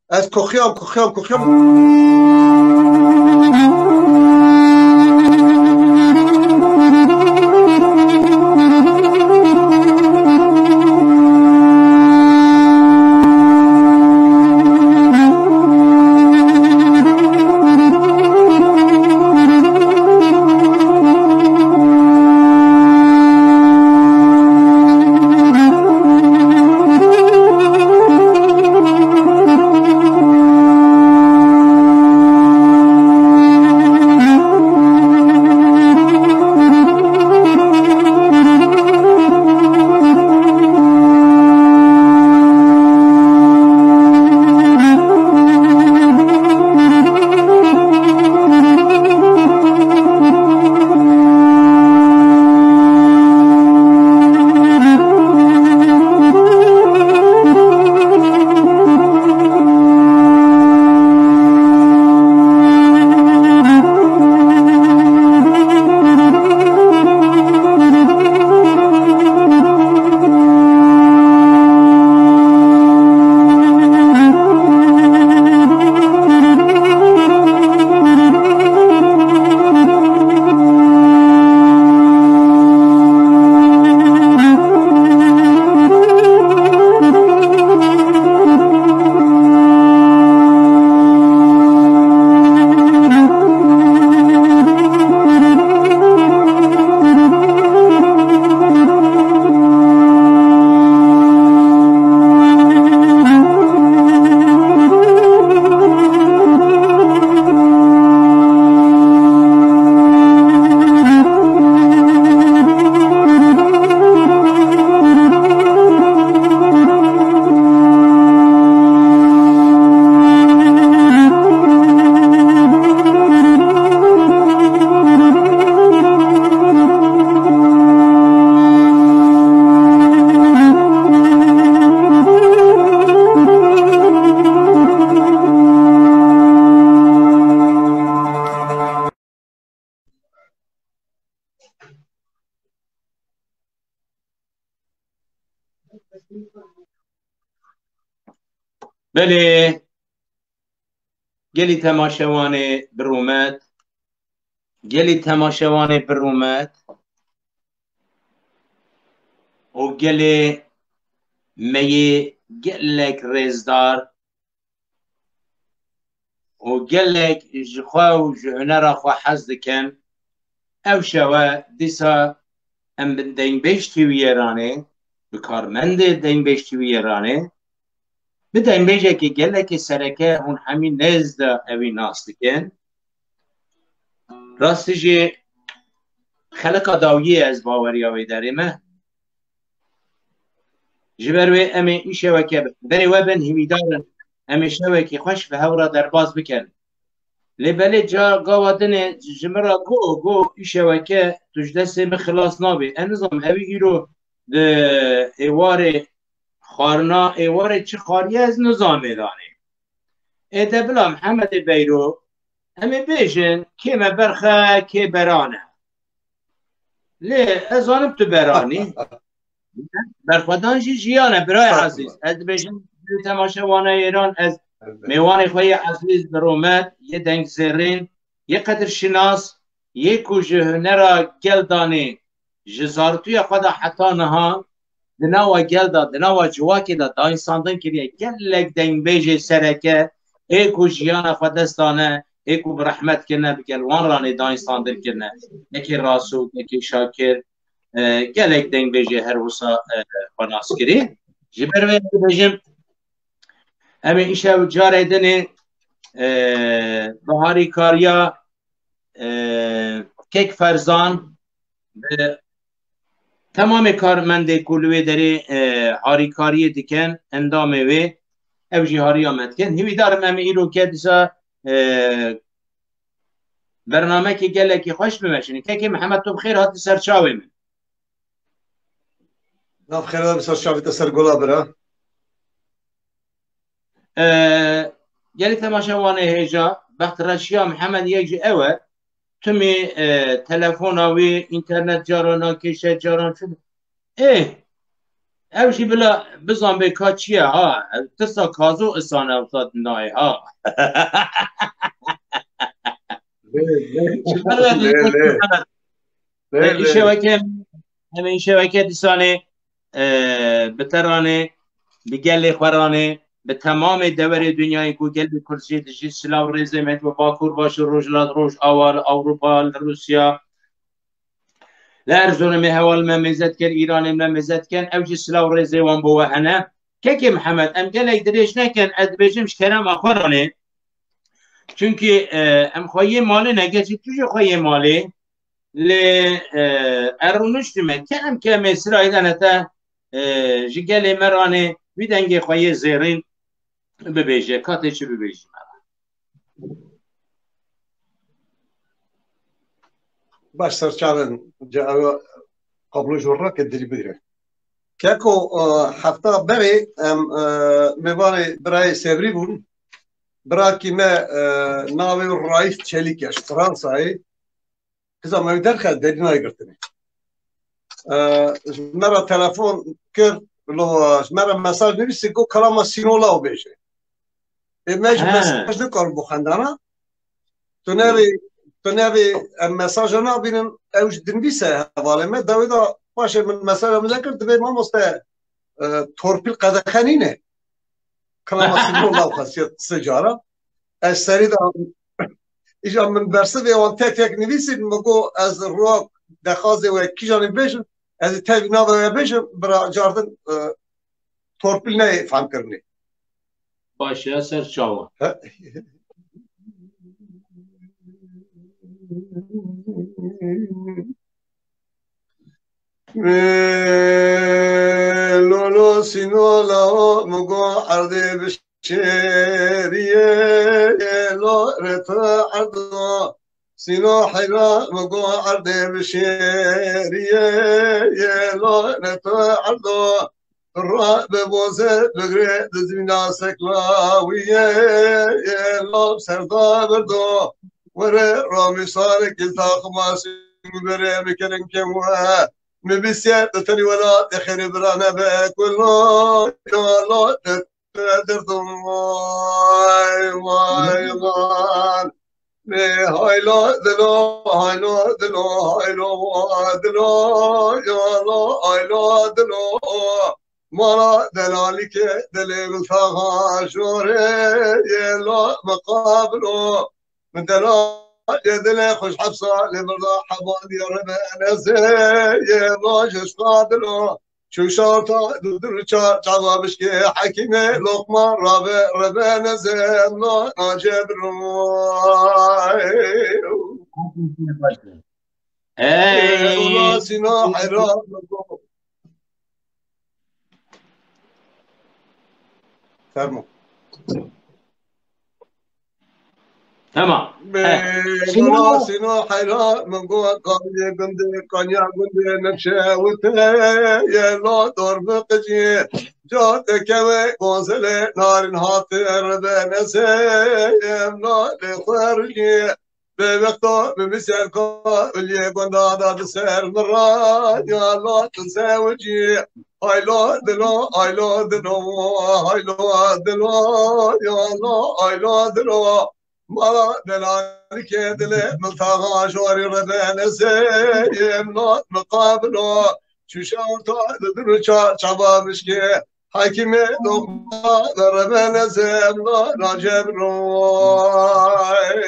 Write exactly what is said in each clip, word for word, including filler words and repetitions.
Ez koxiyam, koxiyam, koxiyam. Belê, gelî temaşevanê bi rûmet, gelî temaşevanê bi rûmet û gelê me yê gelek rêzdar û gelek ji xwe û ji hunera xwe hez dikin. Ev şewe dîsa em bi Dengbêj T V Îranê, bi karmendê Dengbêj T V Îranê, bi dengbêjekê gelekê sereke hûn hemî nêz de ewî nas dikin. Rastî jî xelika dawiyê ez baweriya wê derê me. Ji ber wê em ê îşeweke bi xeberê we bin, hîvîdar in em ê şewekî xweş bi hev re derbas bikin. Lê belê ca gawa dinê ji min re got, got, îşeweke tu ji destê min xilas nabî. Ez nizanim ewî îro di êwarê xwarina, êwarê çi xwariye ez nizanim mêlanê. Ê de bila Mihemedê Beyro, em ê bêjin kê me berxe, kê beran e. Lê ez zanim tu beranî. Berxwedan jî jiyan e, birayê ezîz. Ez dibêjim, temaşevanê Îran, ez mêwanê xwe yê ezîz bi rûmet, yê dengzêrîn, yê qedirşinas, yê ku ji hunera gel danê, ji zarûtiya xwe de heta niha di nava gel de, di nava civakê de dayînsandin kiriye. Gelek dengbêjê sereke, ê ku jiyana xwe dest dane, ê ku bi rehmet kirine, bi gel wan ranê dayînsandin kirine. Wekî Rasûk, wekî Şakir, e, gelek dengbêjê her wisa, e, xwe nas kirî. Ji ber vê dibêjim, em ê îşev carê dinê, e, bi harîkariya, e, Kek Ferzan, bi temamê karmendê ku li wê derê, e, harîkariyê dikin, endamê wê, ew jî hariya me dikin. Hîvîdar im em ê îro ke dîsa, e, bernamekê gelekî xweş bimeşînin. Kekê Mihemed, tu bi xêr hatî ser çavê min. Nav xêra, bi ser çavê te ser gola bira. E, gelî temaşevanê hêja, bextreşiya Mihemed yek jî ew e. Timî, e, telefona wî, înternet caran nakêşe, caran çi. Ê, Ew jî bila bizan bê ka çi ye ha. Ev tirsa kazo isane ew ta nayê ha. Lê, lê. Ji ber ve Lê, lê. Lê, Em lê. Îşeveke, em îşeveke dîsanê, e, bi te ranê, bi gelê xwe ranê, bi temamê deverê dinyayê ku gelê Kurd jî dijî silav rêzê me bi Bakur, Başûr, Rojhilat, Roj, Awa, li Ewropa, li Rûsya, li Erzurumê heval me mêze dikin, Îranê me mêze dikin, ew jî silav rêzê wan bo we hene. Kekê Mihemed, em gelek dirêj nekin, ez dibêjim ji kerema xwe ranê. Çunkî, e, em xweyê malê ne, gerçî tu jî xweyê malê. Lê, e, ez rûniştîme, ke em ke mêsirayê de ne te, e, ji gelê me ranê, wî dengê xweyê zêrîn bibêje, ka tê çi bibêjî me. Baş serçavên, ca ew qablo ji rake dirî bigire. Keko, e, hefta berê em, e, mêvanê birayê Sevrî bûn. Birakî me, e, navê Raîf Çelîk e, ji Fransayê. Hiza me wî derxe derî nayê girtinê. E, ji me re telefon kir, lo, ji me re mesaj nivîsî, got, "Kalama Sîno Law bêje." Ê me ji He. mesaj nikarin bo xwendana. Tu nevê, tu nevê em mesaja nabînin, ew ji dinivîse hevalê me. Dawê da paşê min mesaja min nekir, divê mamoste, e, torpîl qedexe nîne. Kalama Sîno Law xesiyet sê cara. Ez serî de îja min bersivê wan tek tek nivîsîn, min got, "Ez rok dexazê we kîjanî bêjim, ez ê tevî navê we bêjim, bira cardin, e, torpîl neyê femkirinê." Baş e, ser çawa. He. Lolo Sîno Lawo, min got erdê bi şêriyê, lo re tu erdo. Sîno heyra, min got erdê bi şêriyê, lo re tu erdo. Ra bi boze bigre di zîna seklawiyê, lo serda birdo. Were ramî sarek il taxmasî bere bikirin ke we. Mi bisiye di tenî wela de xêrê bira nebe kullo, ya lo de derdim vay, vay, vay. Lê haylo dilo, haylo dilo, haylo dilo, ya lo haylo dilo. Mala delalî ke dilê min taxa jorê, yê lo miqabilo. Min delalê dilê xwe ji hepsa lê mirda, hevalî re be nezê, yê lo ji xwe dilo. Çû şarta du du çar çava bişkê hekîmê Lokman rabe rebe nezê, em lo nacê biro. Ey! Ula Sîna heyra. Fermo. Tamam. He. Sîna, Sîna heyra, min got, kaniye gundê, kaniya gundê, nexşe wite, ye lo dor bi qicî. Ca te keve, gonzele, narin hate, rebe nese, em lo lê xwe rijî. Bê wexta min bi ser ka, uliyê gonda da di ser min ra, ya lo tu sewicî. Haylo dilo, haylo dilo, haylo dilo, ya lo haylo dilo. Mala delalike dile, miltaxa jorî rebe nezê, em lo miqabilo. Çûşa orta li din û ça-, çava bişkê. Hekîmê doxma derebe nezem la nacem roy.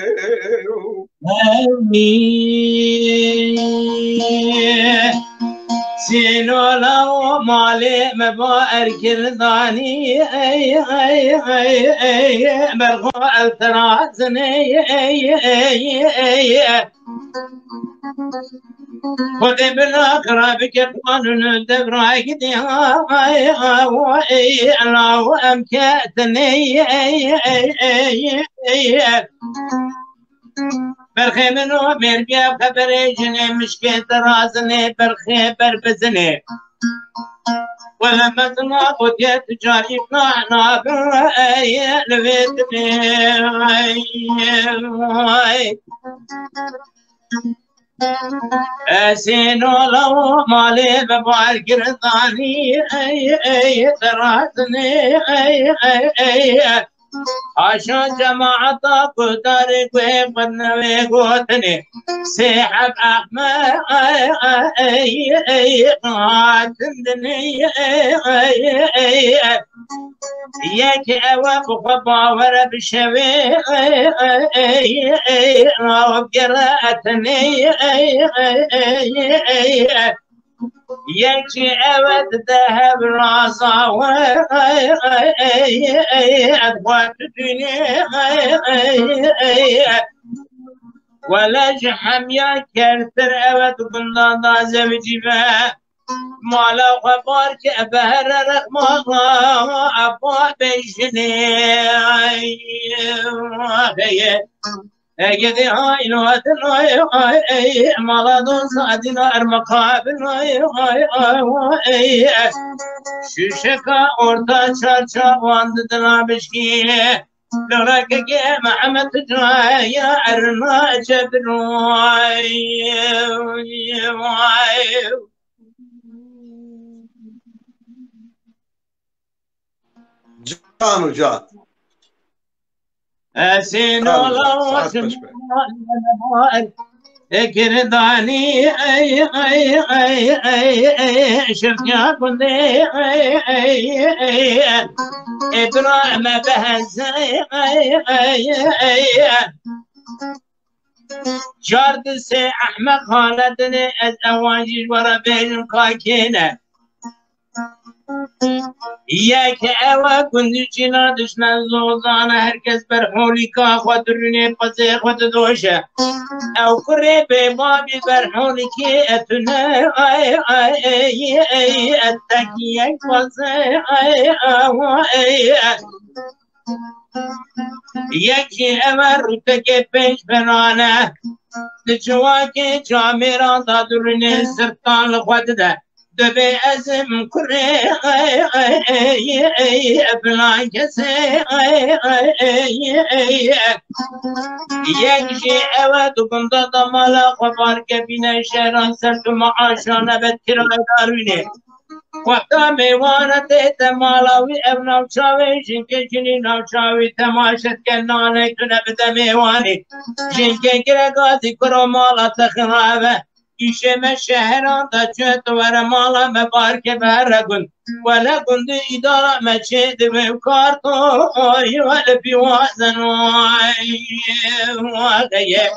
Sînola û malê me ba erkirdanî, ey, ey, ey, ey, berxo ev terazinê, ey, ey, ey, ey. Xwedê bila qira bike qanûn û devra gidê, ay, ay, ay, ey, ela, em ketinê, ey, ey, ey, ey, ey. Berxê min û mêrbiya xeberê jinê mişkê dirazinê, berxê ber bizinê. Wele mezina gotiye tu carî na, na, ey, li vê dinê, ay, ay. Esîn ola û malê bi bar girdanî, ey, ey, dirazînê, ey, ey, ey. Haşa cemaeta guhdarê guhê xwe newê gotinê. Sê heb Ehmed, ey, ey, ey, hatin dinê, ey, ey, ey. Yek ew e bi xwe bawer e bi şevê, ey, ey, ey, ey, raw gere etinê, ey, ey, ey, ey, ey. Yek jî ew e dide hev raza we, ey, ey, ey, ey, ez xwe didûnê, ey, ey, ey, ey. Wele ji hemiya kertir ew e di gunda da zewicî be. Mala xwe bar ke behre rexmana eba bejinê. Ey, ey, ey, ey, hay, no, ay, ay, ey, mala doza dîna ermeqabin, ay, ay, ay, ey, şişeka orta çarçawan didina bişkî. Lireke ke Mehmet Caya erna çebiroy. Can û can. Esîn ola saet beş be. Ekirdanî, ey, ey, ey, ey, ey, şirkiya gundê, ey, ey, ey, ey, Îbrahîme behezê, ey, ey, ey, ey. Çar di sê Ehmed Xaledinê ez ewan jî ji we re bêjim ka kê ne. Yek ew e gundî çîna dişne zozan e, her kes berholîka xwe dirûnê, pezê xwe didoşe. Ew kurê bêbabî berholîkê e tune, ay, ay, ey, ey, ez tek yek pezê, ay, awa, ey, ey. Yek jî ew e rûtekê pênc berane. Di civakê camêran da dirûnê sirtan li xwe dide. Dibê ez im kurê, ey, ey, ey, ey, filan kesê, ey, ey, ey, ey. Yek jî ew e di gunda da mala xwe bar kevîne şehran ser tu maaşan e, bet kirayedar wînê. Wexta mêwane tête mala wî, ev navça wê, jinkê jinî navça wî temaşe dike, nanê tune bide mêwanî. Jinkê gireka dî kuro mala te xirabe. Îşê me şeheran de çûye, tu were mala me, barke bi here gund. Wele gundî îdara me çê dibe û kartoyî wele pîwazen, ay, ay, ay.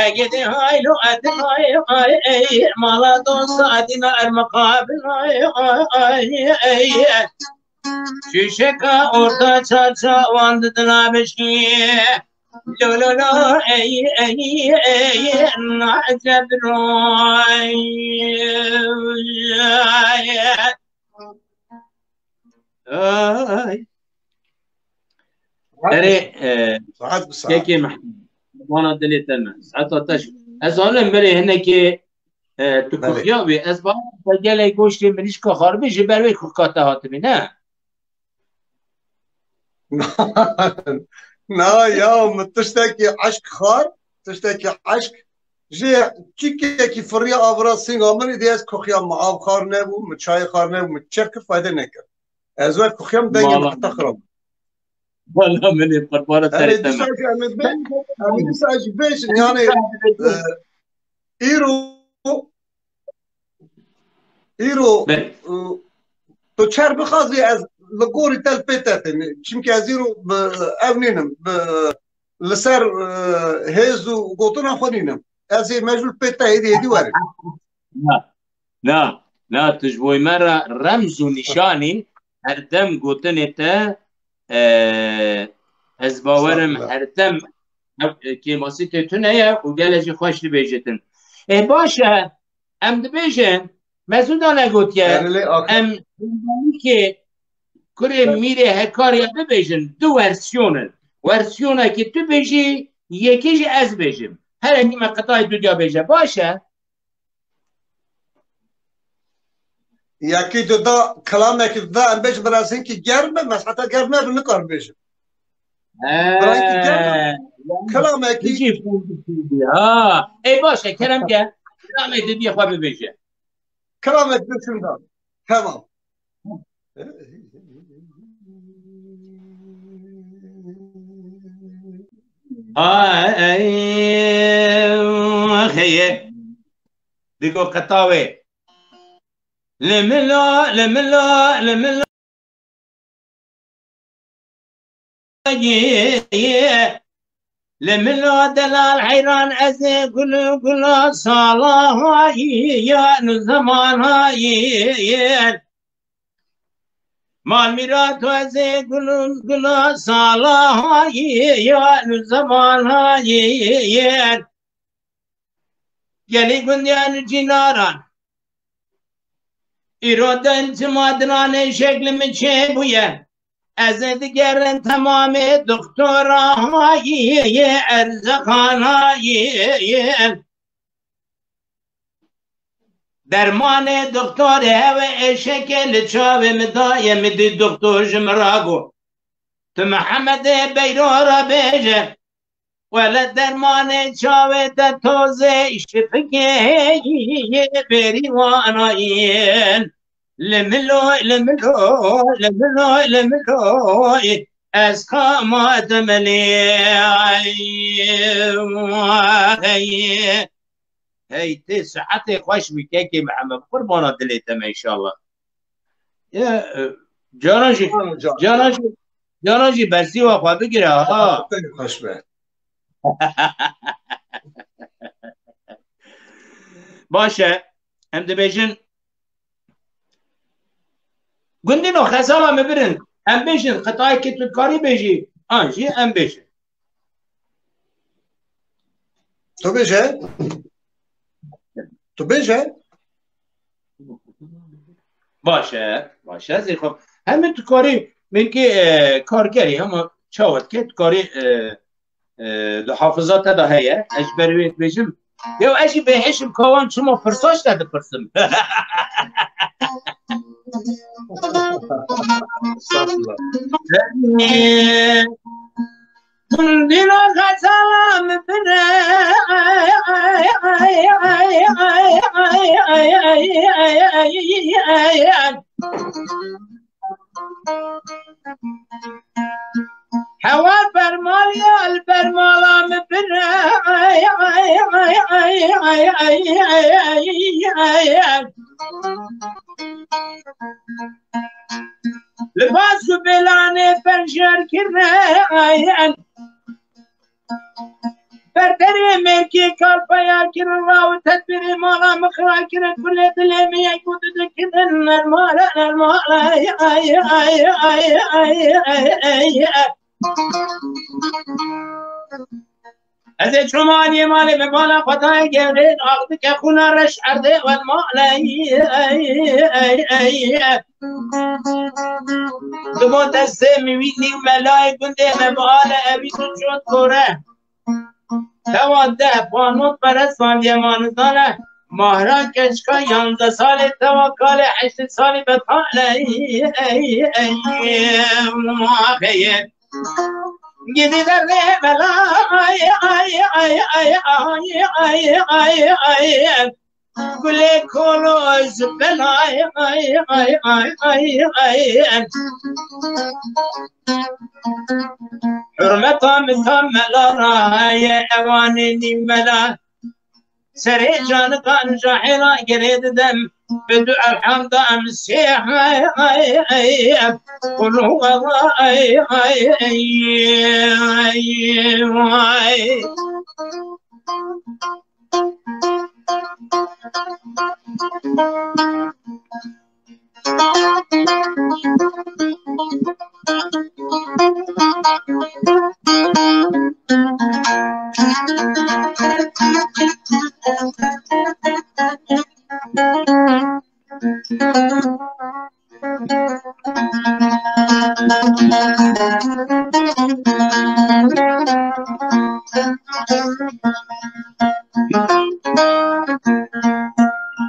Egedê haylo edin, ay, ay, ey, mala dosta edina ermeqabin, ay, ay, ay, ey, ey. Şişeka orta çarçawan didina bişkî. Lo, lo, lo, ey, ey, ey, na cebroy. Ay. Erê, e, saet bi saet. Kekê Mehmed. Bana dilê te me. Saeta te şû. Ez zanim berê hinekê, e, tu Belê. Kuxiya wî. Ez ba te gelek goştê mirîşka xarbê ji ber wê kuxka te hatibî, ne? Na ya, min tiştekî eşq xar, tiştekî eşq. Ji kîkekî firiya avra singa min, îdî ez kuxiya min, av xar nebû, min çayê xar nebû, min çi kir, fayde nekir. Ez wek kuxiya min dengê min Mala. Qite xirab. Wala min ê qurbana Em ê terê te me. dîsa jî, em ê bê-, em ê dîsa jî bêjin, yani, e, îro, îro, Be. e, tu çer bixazî ez li gorî te li pê te tênî. Çimkî ez îro bi, ev nînim, bi, li ser, e, hêz û gotina xwe nînim. Ez ê mecbûr pê te hêdî hêdî werim. Na, na, na, tu ji bo me re remz û nîşanî herdem gotinê te, e, ez bawerim Estağfurullah. Herdem, e, kêmasî tê tune ye û gelek jî xweş dibêjitin. E, baş e, em dibêjin, Mesûda negotiye, Erê lê axir em ke kurê Mîrê Hekarya bibêjin, du wersyon in. Wersyonekî tu bêjî, yekî jî ez bêjim. Herekî me qitayê dudiya bêje. Baş e? Yekî tu da, kilamekî tu da, em bêjin, bi rezinkî germ be, mes'eta germ nebe, nikar bêjim. He. Bi rezinkî germ be. Kilamekî. Tijî fûndî fûndî. Ha. Ê, baş e, kerem ke. Kilamê didiyê xwe bibêje. Kilamê didiyê şûnda. Tamam. Ay, heye. Digo qetawê. Li milo, li milo, li milo. Li milo delal heyran ez ê gul û gula sala hayî ya nu zemana yê. Mal mîrat ez ê gul û gula sala hayî ya nu zemana yê. Gelî gundiyan û cînaran. Îro din çima dinanê şekli min çêbûye. Ez ê digerin temamê doktora hayî erzexanayî. Dermanê doktorê hewe êşekê li çavê min daye, min dî doktor ji min ra got. Tu Mihemedê Beyro re bêje. Wele dermanê çavê te tozê şipikê bêrî wanayên. Li miloy, li miloy, li miloy, li miloy. Ez xama demelê. Hey, tê sihetê xweş bî kekê Mihemed. Qurbana dilê te me înşallah. Ya, e, caran jî, Tamam hocam. caran jî, caran jî bersîva xwe bigire ha. Pek xweş be. Baş e. Em dibêjin, gundîno xezala me birin. Em bêjin, qetayekê tu dikarî bêjî. An jî em bêjin. Tu bêje. Tu bêje. Baş e, baş e. Zêxo. Hemî tu karî, belkî, e, kargerî, hema çawa dike, tu karî, e, e, di hafiza te de heye. Ez ji ber wê dibêjim. Yew ez jî bêhişim ka wan çima pirsa ji te dipirsim. Estağfurullah. Gundîna xezala min bire. Hewa bermaliya li bermala min bire. Li baz û bêlanê penjêr kirin. Berderê mêrkê kalpaya kirin, raw tedbirê mala min xira kirin, kulê dilê min yek û du dikirin, nermale, nermale, ay, ay, ay. Ez ê çûm aliyê malê min, bala xwe dayê gewrê, ax dike xûna reş erdê, wel malê, ey, ey, ey, ey. Digo destê min wî nîv melayê gundê me, bi ale evî tu çot kore. Tewa deh panot perest vandiye manizane, mahra keçka yanzdeh salê, tewa kalê heştê salî betale, ey, ey, ey, ey. Gidî derê belay, ay, ay, ay. Gulê kolo ez belay, ay, ay, ay, ay, ay. Hurmeta min tam mela raye, ewanê nîv mela. Serê canikan cahêla gerê didem, bi du elhamda em sê, ay, ay, ay, qul huwallah, ay, ay, ay, ay, ay.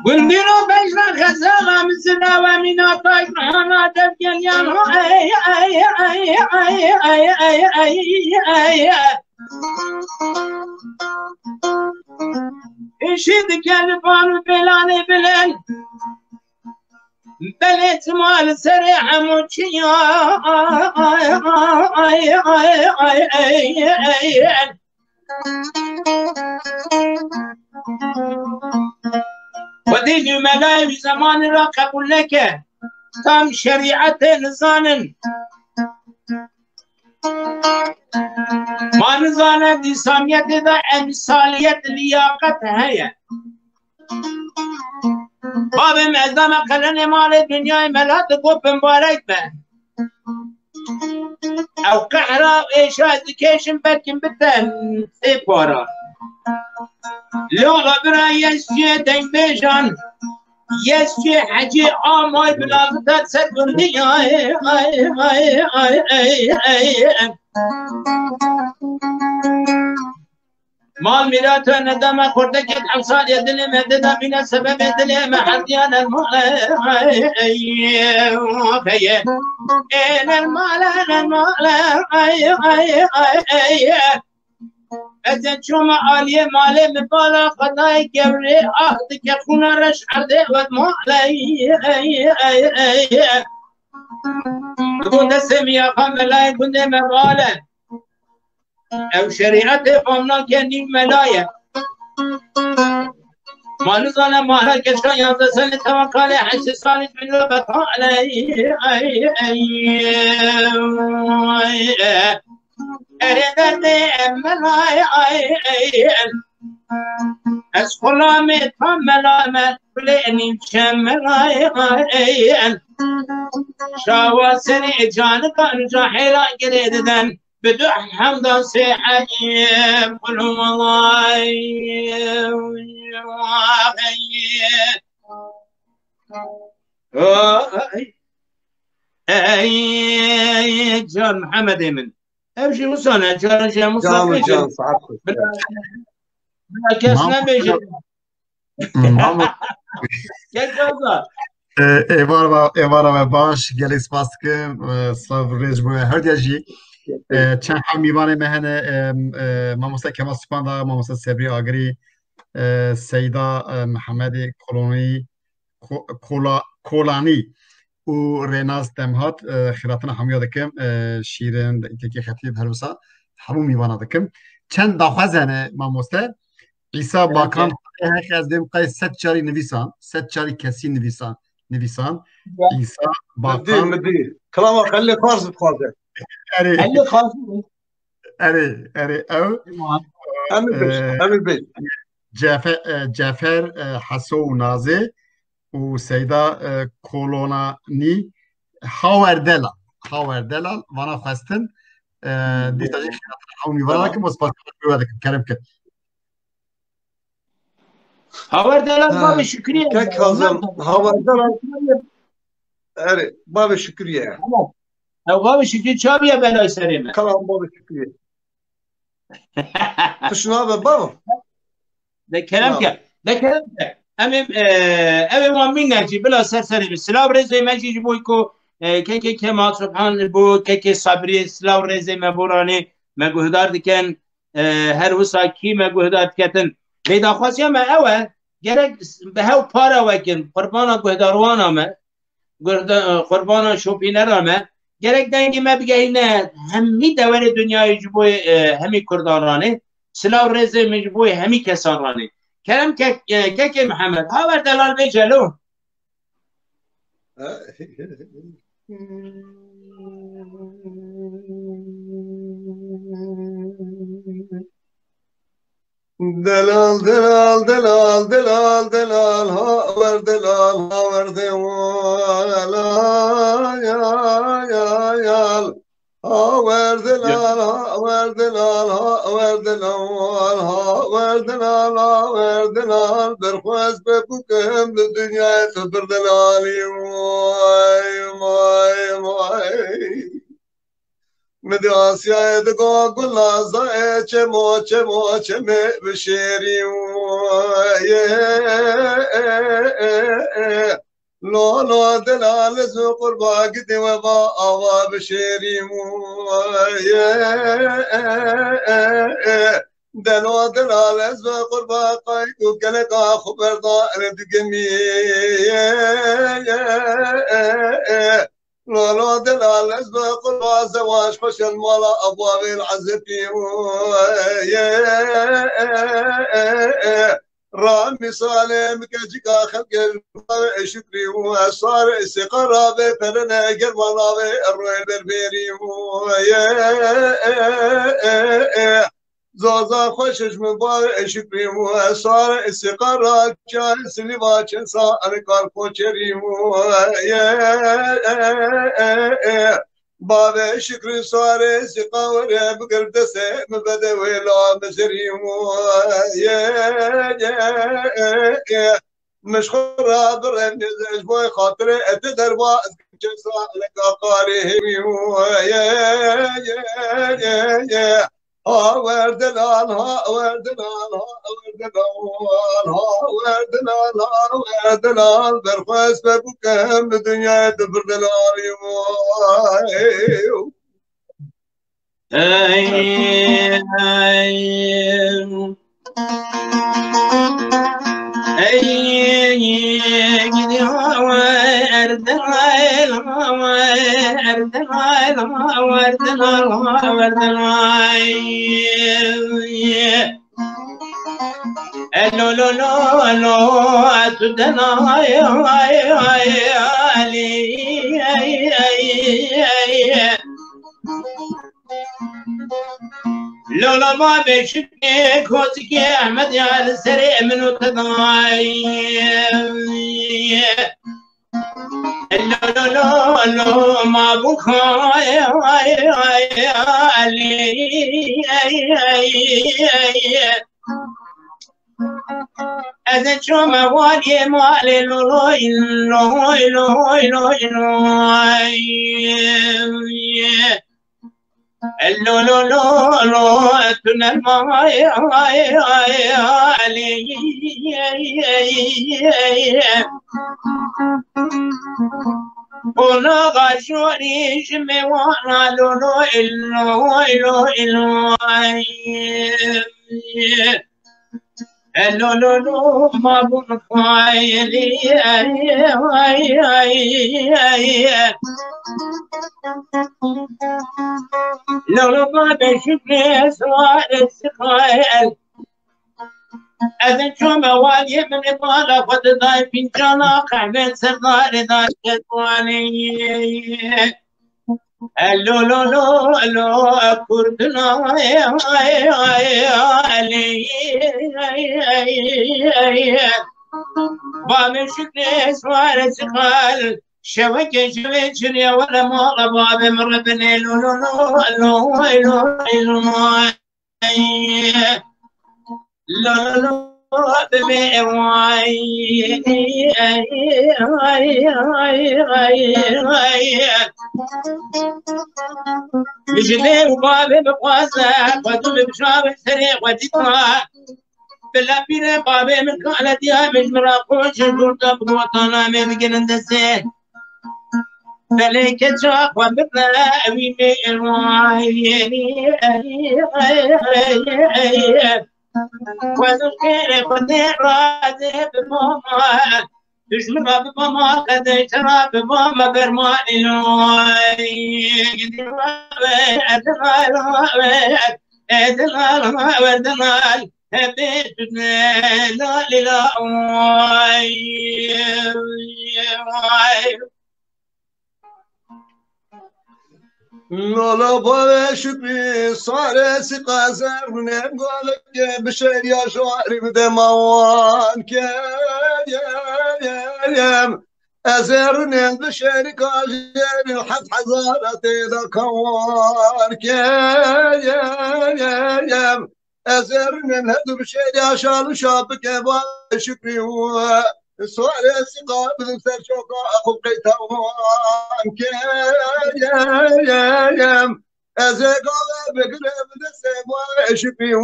Gundîno bejna xezala min zina we mîna tay mihana devgeliyan ho, ey, ey, ey. Şî dike li par û pêlanê bilind. Belê çima li serê hemû çiyan. Xwedê jî û melayê wî zemanî re qebûl neke. Tam şerîetê nizanin. Ma nizane di îslamiyetê de emsaliyet, liyaqet heye. Babê me ez dame qelenê malê dinyayê, mela digot bimbarek be. Ew qehra û êşa ez dikêşim, belkim biten sê para. Lala bira, yê çiyê dengbêjan, yê çiyê hecî amay bila bite ser gundî. Ay, ay, ay, ay, ay, ay. Mal mîrat we nedame xurtekek emsalê dilê me dida bîne sebebê dilê me herdiyan el male. Ey, ey, ey, ey, el male, el male, ay, ay, ay, ay. Ez ê çûme aliyê malê, min bala Xwedayê gewrê ah dike, xûna reş erdê wet malê. Ey, ey, ey, ey. Digo destê min ya xwe melayê gundê me bale. Ew şerîetê fam nake nîv mela ye. Ma nizane ma her keşka yanzdeh salî tewakalê, heştê salî jî bila betale. Ay, ay, ay, ay. Erê derdê em melayê, ay, ay, ay. Ez xulamê tam melamet, kulê nîvçe melayê, ay, ay, ay. Şawa serê canikan cahêla girê diden. Bi du hemdan sê eyb, qul huwallah, ey, ey, can Mihemedê min. Ev jî wisa ne, cara jî em wisa Can, bêjin. Can, saet xweş. Bila, bila kes Mam- nebêje. Mam- Gel gaza. E, êvar ve, êvara ve baş, gelek spas dikim. E, silav rêz ji bo we her diya jî. E, çend heb mîvanê me hene, e, e, mamoste Kemal Sipanda, mamoste Sebrî Agirî, e, Seyda, e, Mihemedê Kolonî, Ko-, Kola-, Kolanî û Rênas Demhat, e, xêratina hemûya dikim, e, Şîrin, Kekê Xetîb, her wisa hemû mîvana dikim. Çend daxwaz hene, mamoste. Îsa Bakan, heq ez dêm qey sed carî nivîsan, sed carî kesî nivîsan, nivîsan. Ya. Îsa Bakan. Min dî, min dî. Kilama Xelîlê Fars dixwaze. Erê. Xelîlê Fars. Erê, erê, ew. Tamam. Em ê bêj, e, em ê bêj. Cefe-, e, Cefer, e, Heso û Nazê û Seyda, e, Kolonanî, Hawer Delal. Hawer Delal, vana xwestin. E, dîsa jî xêratina hemû mîvana dikim û spas dikim, kerem kir. Hawer Delal, ha, bavê Şükrî ye. Kek Kazım, Hawer Delal. Erê, bavê Şükrî ye. Tamam. Ew bavê Şükrî çaviye belay serê me. Kalan bavê Şükrî ye. Tu şuna be bavo. De kerem ke. De kerem ke. Em ê, e, ew ê wan mîn ne jî bila ser serê me. Silav rêzê me jî ji bo ku, e, kekê Kemal Subhan bo kekê Sabrî silav rêzê me boranê me guhdar dikin. E, her wisa kî me guhdar diketin. Lê daxwaziya me ew e, gerek bi hev para wekin, qurbana guhdarwana me, guhda-, qurbana şopînera me, gerek dengê me bigehîne hemî dewerê dinyayê ji bo, e, hemî kurdan ranê, silav rêzê min ji bo hemî kesan ranê. Kerem kek-, e, kekê Mihemed, Hawer Delal bêje lo. Delal, delal, delal, delal, delal, hawer delal, hawer delal, ya, ya, ya. Hawer delal, hawer delal, hawer delal, hawer delal, hawer delal, berxwez be bukim li dinyayê tu bir delalî. Vay, vay, vay. Min di Asyayê digo gula zayê çemo, çemo, çemê bişêrî. Lo, lo, delal zu qurba gidi we va ava bişêrî. Delo delal ez ve qurba qayt û geleka xwe berda ere digemî. Lolo delal ez ve qurba zewac xweşel mala abavêl ezepî. Ra misalê min keçika xelkê li bar şikrî û esar siqara vê perine germana vê royê berberî û ye zaza xweş ji min bar şikrî û esar siqara çar silîva çesa alikar koçerî û ye Bavê şikrî sarê siqa were bigir destê min bede wê la mizirî ye ye ye ye. Min ji xwe re birevne ji bo xatirê ete derba ez kim çesa leka qarê hêvî ye ye ye ye. Ha werdelal, ha werdelal, ha werdelal, ha werdelal, ha werdelal. Berxwes be bûkem bi dinyayê de birdelal ye. Ey, ey. Elo, lo, lo, lo, tu dena, ay, ay, ay, ay, ay, ay. Lolo ma beşikê kozikê Ehmed ya li serê min û te day. Lolo, lo, lo, ma bû xay, ay, ay, ay, ay, ay, ay. Ez ê çome waliyê malê loy, loy, loy, loy, loy. Lo, lo, lo, lo, tu ne may, ay, ay, ay, ay. Ona gajori ji me wana lo, lo, lo, lo, lo, ay. Elo, lo, lo, ma bûn xayelî, ay, ay, ay, ay. Lo, lo, ma be şükrê suare sıkayel. Ez in çome waliyê min ê mala xwe diday fincana qehvê serdarê da şekwalê. Elo, lo, lo, lo, kurdina, ay, ay, ay, ay. Bavê şükrê suare çıkal. Şeveke şevê çirye wele mala bavê min rebine. Lo, lo, lo, lo, lo, lo. Lo, lo, lo, bebe, vay. Ay, ay, ay, ay, ay. Ji vê û bavê bixwaze, xwe tu bi bişavê serê xwe dîta. Bila pîrê bavê min kale diya min ji min re xweş in, gurda bi gotana me bigrin destê. Belê keça xwe bide wî mêrwayê. Xwezû xêrê Xwedê razê bi mama. Dijmin ra bi mama, qedê te ra bi mama bermanê loy. Gidî rabe, edin ra rabe, edin ra rabe, edin ra. Hebe tu ne la lê la, oy, oy. Lala bavê şükrî sare siqa zerrûnê galeke bi şeriya şarî bi dema wan kerem. Ez ê rûnên bi şerîka jêrî heft hezara tê de kewar kerem. Ez ê rûnên hedu bi şêriya şal û şapike ba şükrî û suarê siqa bidim ser çoka axu qeyta wan kerem. Ez ê gave bigire bi destê ba şükrî û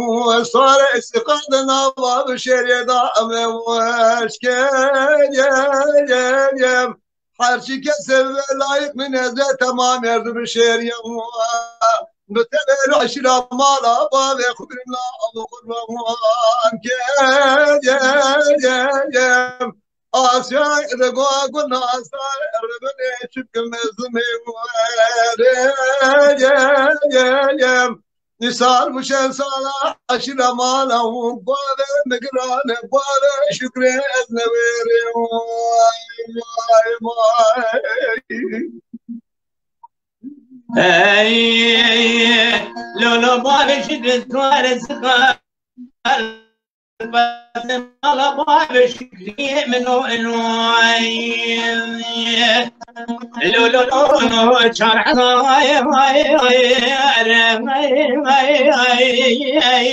suarê siqa de nava bi şêrê da em ê weş kerem. Her çi kesê ve layık min ez ê temam erdim şêriyem. Bi tevêlo şîra mala bavê xwe birîna û qurban kêm. Asya de go guna sar ribine çikim zimê were. Nîsal muşen sala aşîra mala û bavê migirane bavê şükrê ez newêrê. Vay, vay, vay. Ey, lolo bavê şükrê tuare zikar. Mala bavê şükrê min o enoy. Lolo, lolo, çar hezar, ay, ay, ay, ay, ay, ay, ay.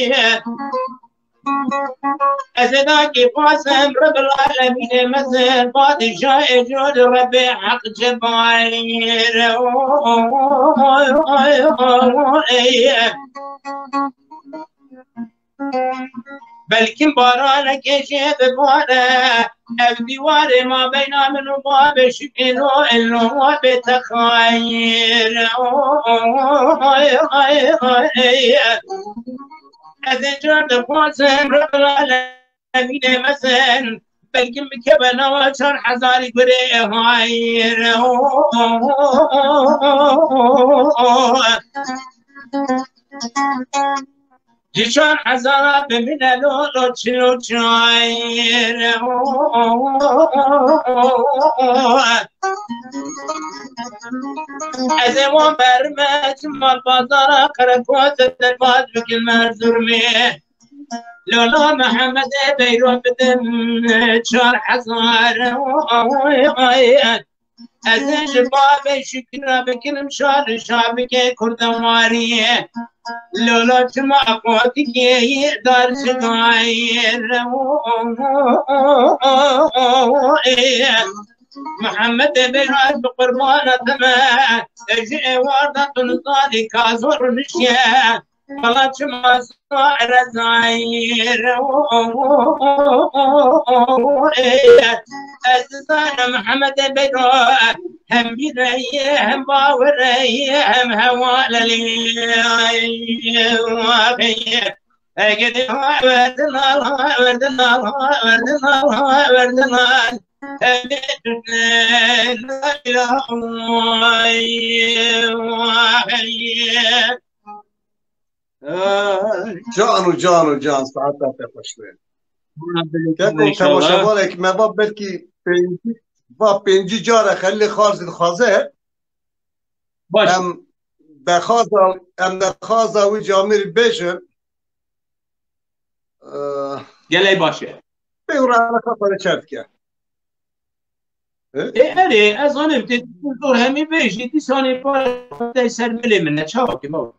Ez ê dakî xwazim Rebbil Alemînê mezin, padîşahê cûr Rebbê Heq Cebayir. Belkim baranekê jê bibare, ev dîwarê mabeyna min û bavê şikêno êno bê texayir. Ez ê car dixwazim Rebbil Alemînê mezin, belkim bikeve nava çar hezarî gurê hayir. Ji çar hezara bimîne lo, lo çilo çayir. Ez ê wan berime çi mal bazara, qerekoze derbaz bikim Erzurumê. Lola Mehemedê beyro bidim çar hezar. Ez ê ji bavê şikira bikirim şar, şar bike kurdewariyê. Lola çima qotikê dar çigayê. Mehemedê beyro bi qurbana te me, ji êwarda tu nizanî ka zor nişiye. Wala çima sare zayir. Ez dizanim Hemedê Beyro hem bîreyê, hem bawereyê, hem hevaleliyê. Egedî ha verdin al, ha verdin al, ha verdin al, ha verdin al. Hem bîreyê, la ilahe illallah. Can û can û can, saeta te xweş be. Keko, temaşevanekî me va belkî pêncî, va pêncî care Xelîlê Xarzî dixwaze. Baş. Em dexwaza, em dexwaza wî camêrî bêjin. Gelek baş e. Pê û rana xwe çer dike. Ê, erê, ez zanim tê zor hemî bêjî, dîsanê pare ser milê min e, çawa kim o?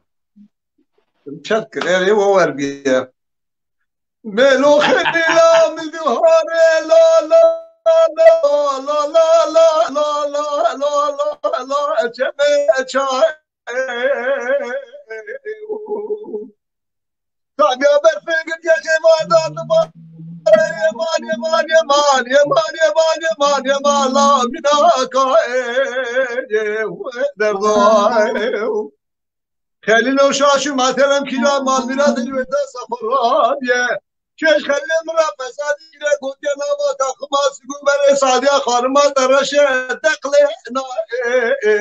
Çet kir, erê, o wer bîye. Melo xemîla min duhare, la, la, la, çeme çay. Sabiya berfê gir gecê vada dibare, yeman, yeman, yeman, yeman, yeman, yeman, yeman, la mina ka, e, e, derda, e. Xelîlo şaşî matelem kîla mal mîra dilwê te seferabiye. Çeş Xelîlê min ra fesadî gire gotiye nava taxima sigû berê sadiya xanima te reşe deqlê na, e, e, e,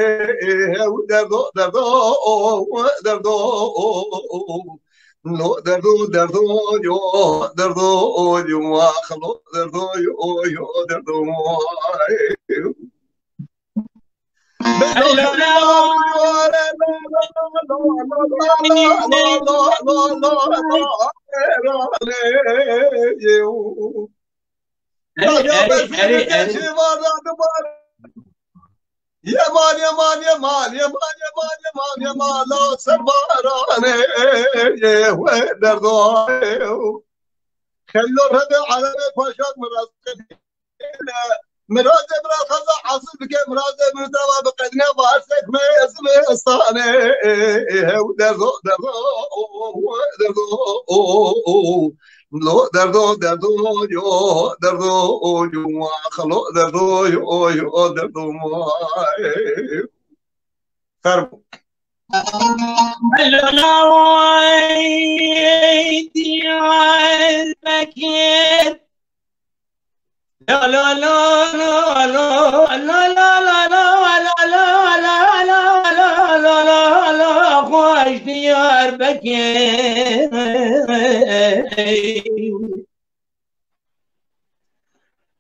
e, hew derdo, derdo, o, derdo, o, o, o. Lo derdo, derdo, yo, derdo, o, yo, ah, lo derdo, yo, yo, derdo, ay. Yeman, yeman, yeman, yeman, yeman, yeman, yeman, yeman, la ser baranê, ye we derdo. Xello Rebê Alemê Paşa miraz Miradê min re xeza hasil bike, miradê min dava bi qedine varsek me zivistanê. Hew derdo, derdo, derdo, lo derdo, derdo, yo, derdo, yo, ax, lo derdo, yo, yo, derdo, vay. Fermo. Hello, laway Diyarbekir. La, la, la, la, la, la, la, la, la, la, la, la, la, la, la, la, la, xweş Diyarbekir.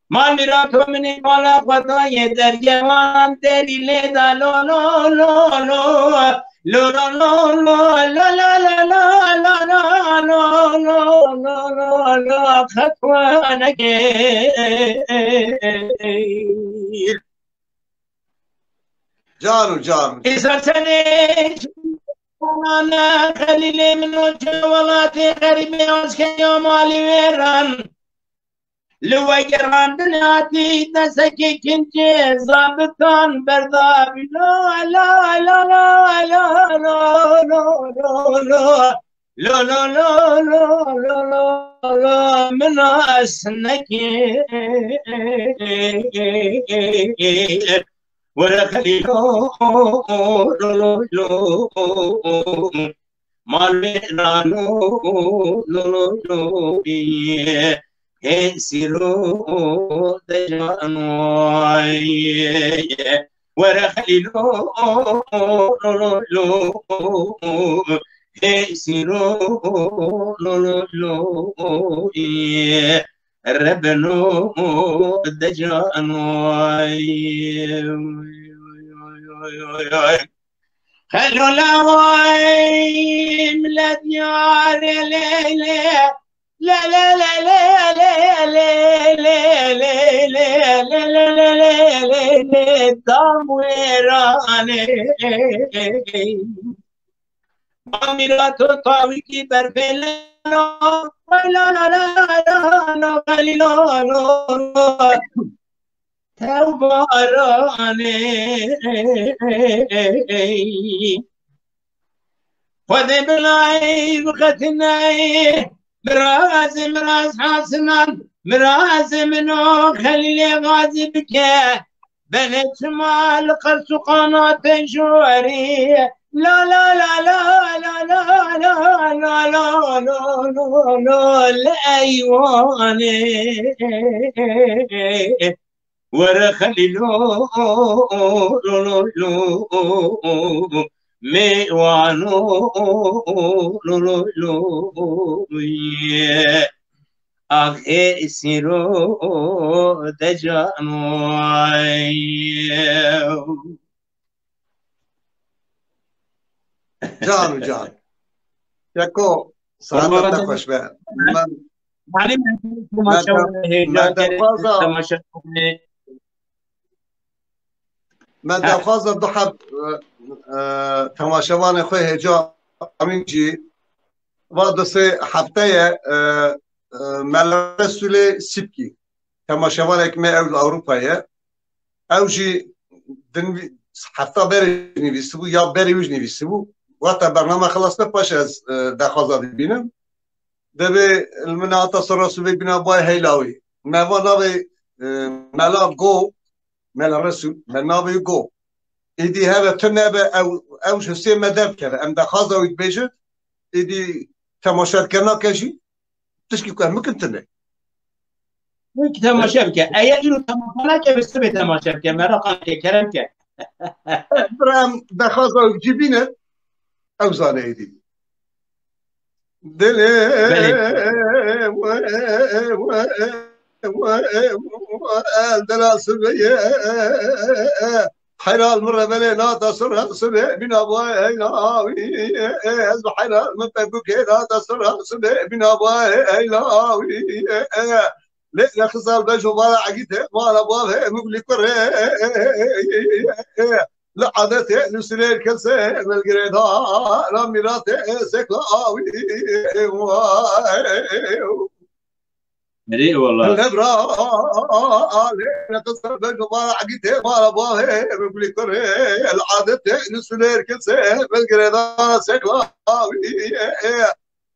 Mal mîrato min ê mala xwe dayê dergevan derî lê da lo lo lo lo. Lo lo lo lo lo lo lo lo lo lo lo lo lo lo lo xetwanekê. Cano, cano. Îsa senê Xelîlê min o çi welatê xerîbê aşkeya malî wêran. Li wegerandinê hatî desekê kincê zabitan berdabî. La, la, la, la, la, la, la, la, la. Lo, lo, lo, lo, lo, lo, lo, min nas nekir. Were Xelîlo, lo, lo, lo, mal wê nano, lo, lo, lo, hê sîro de cano. Were Xelîlo, lo, lo, lo, hê sîro, lo, lo, lo, rebeno de cano. Xelo laway milet yare lê lê. Lê lê lê lê lê lê lê lê lê lê lê lê lê lê lê lê dam wêranê. Bamîra to tawîkî berfê lê lo, la la la la la la la la la. Tew baranê. Xwedê bilay bixetinay, mirazê miraz hasinan, mirazê min o Xelîlê Gazî bike. Belê çima li qels û qanatê jorî. La la la la la la la la la la la la la la li eywanê. Were Xelîlo, lo, lo, lo, mêwano, lo, lo, lo, ye. Axê sîro de cano. Cano, can. Yeko, saeta te xweş be. Men, Malî me me temaşe de, hêja me de kerê, xwaza, temaşe kerê. Me Ha. daxwaza du heb, e, e, temaşevanê xwe hêja Amîn jî va du sê hefteye, e, e, Mela Resûlê Sîpkî, temaşevanek me ew li Ewropa ye. Ew jî din hefta berê nivîsibû ya berê wî jî nivîsibû. Wexta bername xilas be paşê ez, e, daxwaza bibînim. Divê li min hata sora sibê bîna bayê heyla wî. Me va navê, e, Mela Go, Mela Resûl, me navê wî Go. Îdî heve tu nebe ew, ew ji husê me derdikeve. Em daxwaza wî dibêjin, îdî temaşe dike nake jî, tişkî ku em bikin tune. Wek temaşe bike. Eya îro temaşe nake, bi sibê temaşe bike. Meraqa bike, kerem ke. Bira em daxwaza wî cî bînin, ew zane êdî. Dilê Belê. we, we, we, we, dila sibê ye. Heyral min revelê nata sura sibê bîna bayê heyla wî. Ez bi heyral min pekûkê nata sura sibê bîna bayê heyla wî. Lê nexizal bejo vara egîte mala bavê mugli kurê. Li adetê nusirê kesê milgirê da ra mîratê sekla wî. Erê wala. Lebra alê nexizal bejo vara egîte mala bavê mugli kurê. Li adetê nusirê kesê milgirê da sekla wî.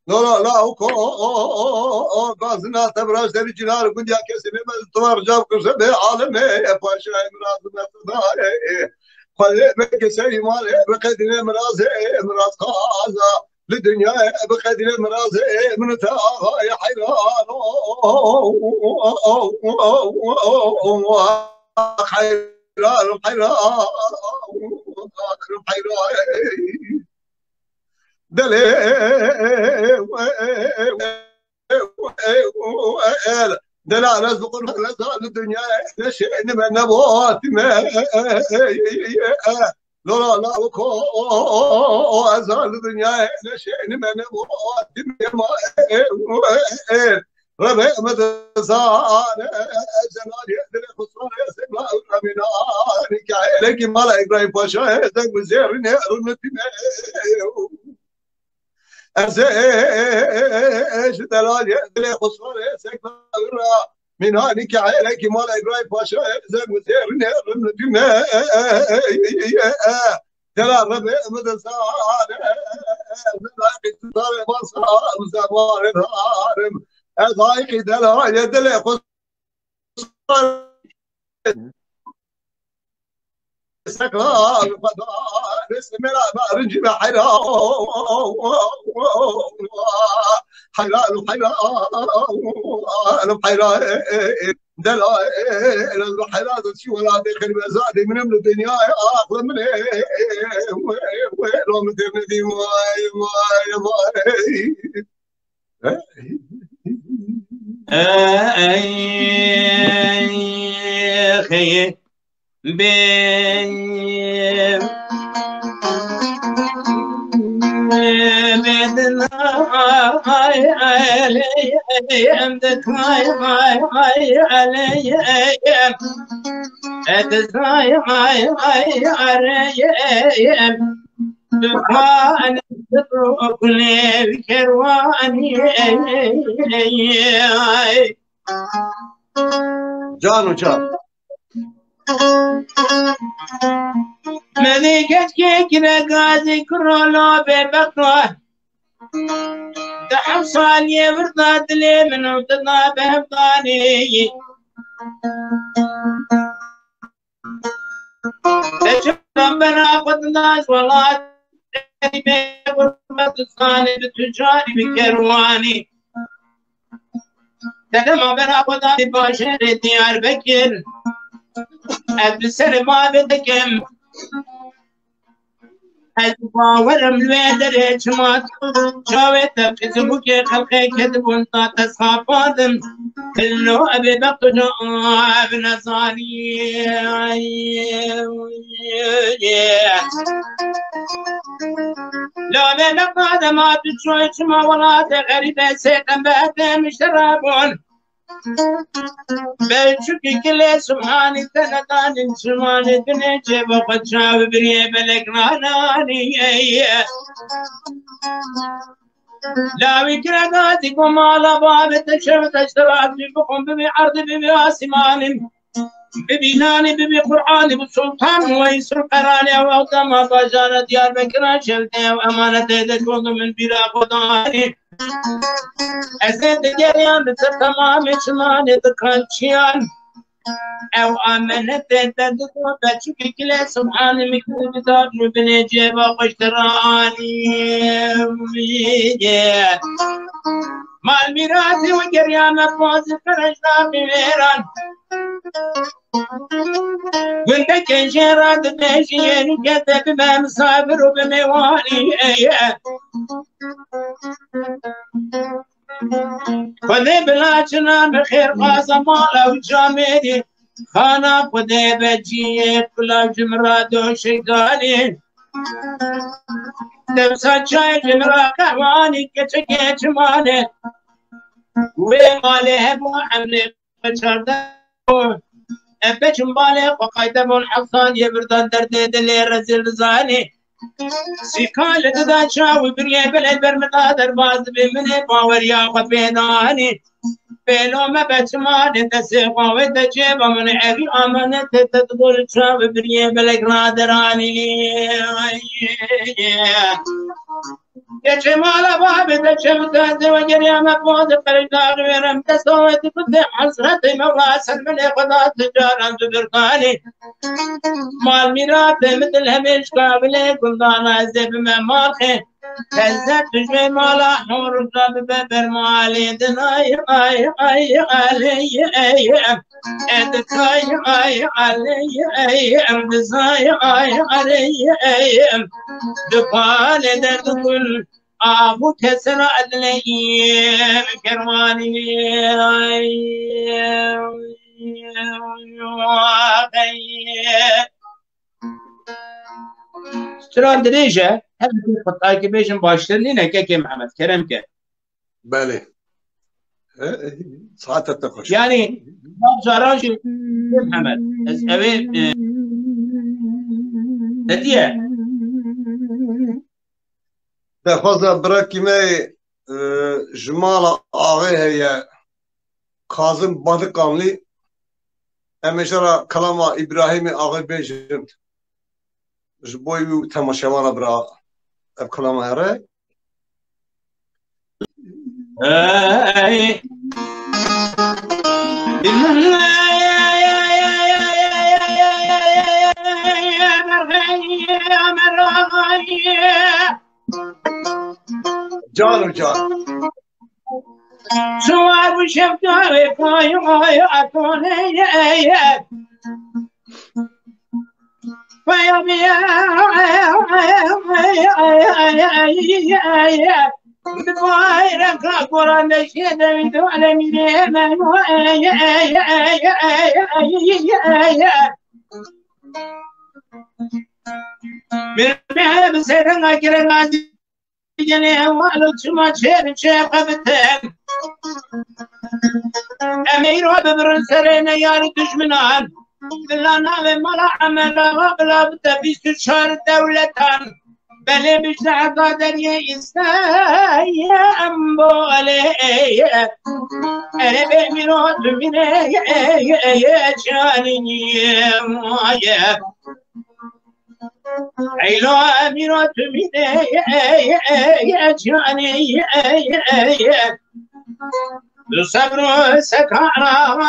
Lo, lo, la, o, ko, o, o, o, o, o, gazina te viraj derî cinar gundiya kesê bê, me tu var cav kuse bê aleme, e, paşa, e, mirazime tu da, e, e. Xwedê bike serî malê, biqedîne mirazê, miraz qaza. Li dinyayê biqedîne mirazê, min te axayê heyran. Heyran, heyran, heyran. Delê Delal ez bi qurban reza li dinyayê neşênime, ne bo hatime. Lora lawiko ez li dinyayê neşênime, ne bo hatime. Rebe me de zane, Celalê dilê xusare, Sekla Ramîna, Nikaye, Leki Mala İbrahim Paşa, Zek Zerrine, Rınnetime. Ez ê ji delalê dilê xusarê sekna ra mînanî ke elekî mala Îbrahîm Paşa, ez ê muzêrine rimdime. Delal Rebê min de zane, ez layqî zare basam zemarê darim. Ez layqî delalê dilê xusarê Can û can. Menî keçkê kire gazî kurolo bêbexto. Di heft saliyê virda dilê min û tu da bevdanî. Te çavan bera xwe dida ji welat, bê gurbet û zanê bi tu carî bi kerwanî. Te dema bera xwe da di bajarê Diyarbekir, ez bi serê bavê dikim. Ez bawerim li wê derê çima çavê te Facebookê xelqê kedibûn da te sapandin. Hillo ebê bexto ca ev nezanî. Lame nefade ma tu çoy çima welatê xerîbe sê tembete miştera bûn. Belçûkî kilê Subhanî te nedanin çimanê dinê cêba xwe çavi biriyê belek nananî. Lawî kira gazî ku mala bavê te şev te şerabî bixwin bibî erdî bibî asîmanî. Bibî nanî bibî Qur'anî bi sultan wey sulqeranê ew dema bajara Diyarbekira şev te ew emanetê de çû min bîra xwe danî. Ez ê digeriyan li ser temamê çimanê dikan çiyan. Ew amenetê te digo beçûkê kilê Subhanî min kir bi dar û binê cêba xwe ji te re anî. Mal mîratê we geriya me pozî qereş da bi mêran. Gundekê jê re dibêjî yên û kete bibe misafir û bi mêwanî. Xwedê bila çina min xêr xaza mala û camêrî. Xana Xwedê be ciyê kulav ji min re doşek danî. Dewsa çay ji min re qehwanî keçekê çimanê. Wê malê hebû emrê çardeh. Ev beçim balê xwe qayte bûn hezan yê birdan derdê dilê rezil dizanî. Sîka li dida çaw û biriyê belê ber min da derbaz dibê min ê baweriya xwe pê danî. Pêlo me beçimanê destê xwe wê te çêba min evî amanetê te dibû li çaw û biriyê belek raderanî. Geçê mala babê de çev taze ve geriyame poz qerî daxi verem. Destaweti kutê hesretê Mevla ser milê Xweda tu caran tu birkanî. Mal mîratê min dil hemêş kabilê gundana ez ê bime malxê. Lezzet tujmê mala hor da bibe bermalê dinay ay ay aley ey. Edikay ay aley ey. Dizay ay aley ey. Dipalê derdikul. Abu kesera edleyim kermanî. Stran dirêj e, her bir xutayekî bêjin baştir nîne, kekê Mihemed, kerem ke. Belê. E, e, saete te xweş. Yani, caran jî Mihemed, ez eve, e, hediye. Daxwaza birekî me, e, ji mala axê heye, Kazim Badikanlî, em ê jara kelama Îbrahîmê axê bêjin. Ji bo wî û temaşevana bira ev kelama here. Hey. Can û can. Suar bu şefkare koy oy atone ye ye. Paya bir bayrak koran da şedevi dole mire. Bir bir serin akire nazi. Gelê heval û çima çêr çêxebitin. Em ê îro bibirin serê neyar û dijminan. Bila navê mala Emel Axa bila bite bîst û çar dewletan. Belê bijde heta deriyê Îstanbulê. Erê bê mîro tu mîrê canî ye. Eylo mîro tu mîrê canî. Tu sebr û sekana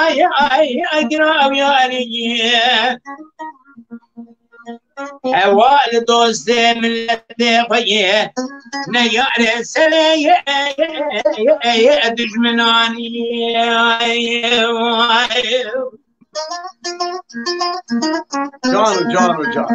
giravyanî. Heval dostê miletê xwe ye, ne yarê serê ye dijminanî. Can û can û can.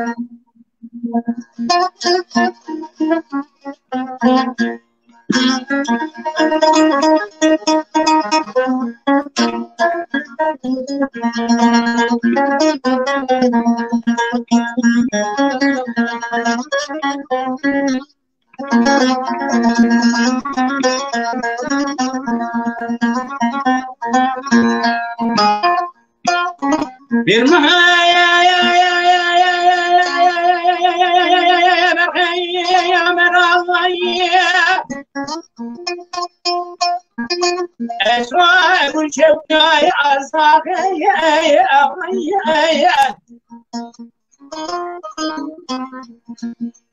Bir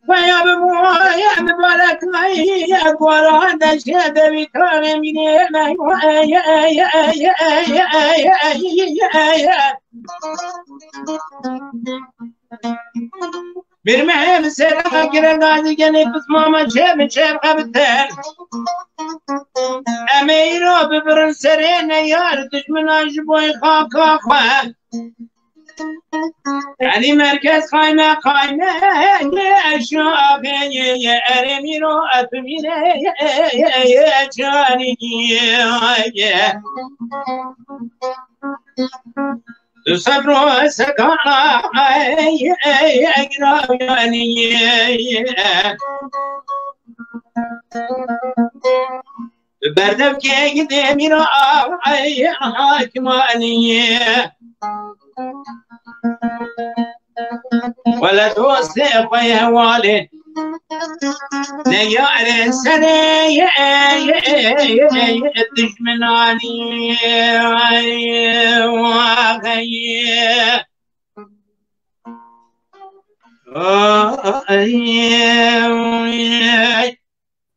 Veya bi moye mibarek ay, goran de şede bir tane mine. Bir mehem sera giren gazi gene kızmama çem çem kabten. Emeyro bibirin serene yar, düşmüna ji boy kaka xwe. Elî merkez qayme qayme, eşaxê erê mîro etmîrê canî. Tu sebro sekana egrayanî. Berdevkê demîra hakimaniye. Wele dostê xwe ye walê. Ne yarê serê ye, ye, ye, ye, dijminanî. Ay, ay.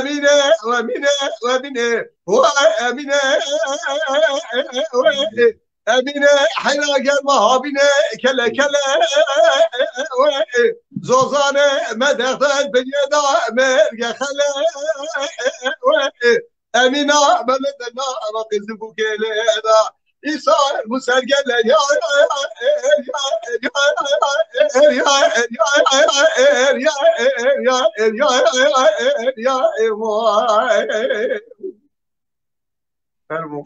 Emîne, Emîne, Emîne, we Emîne, we Emîne, heyra germa habîne, kele kele, we Zozane, me dexdel binyeda, merge xele, we Emîna, me me dena, ama qizî bu gele da. İsa bu sergele ya ya ya ya ya ya ya ya ya ya ya ya ya ya ya ya ya ya. Fermo.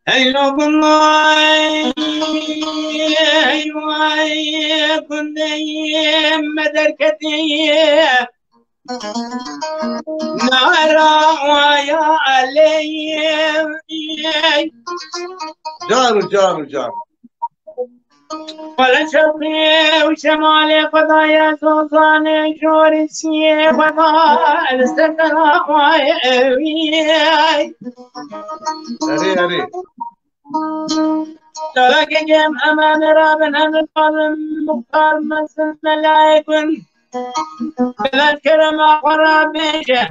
Hey lo bunay, hey vay, gundeyim derketiye. Nara waya aleyim. Canu, canu, canu. Wala çapê û şemalê Xwedaya zozanê jorî siyê Xweda li ser dera wayê ewî. Erê, erê. Çalakê gêm hemen rabin, hemin xalim muxtar mezin melayê gund. Bila kerema xwe rabêje.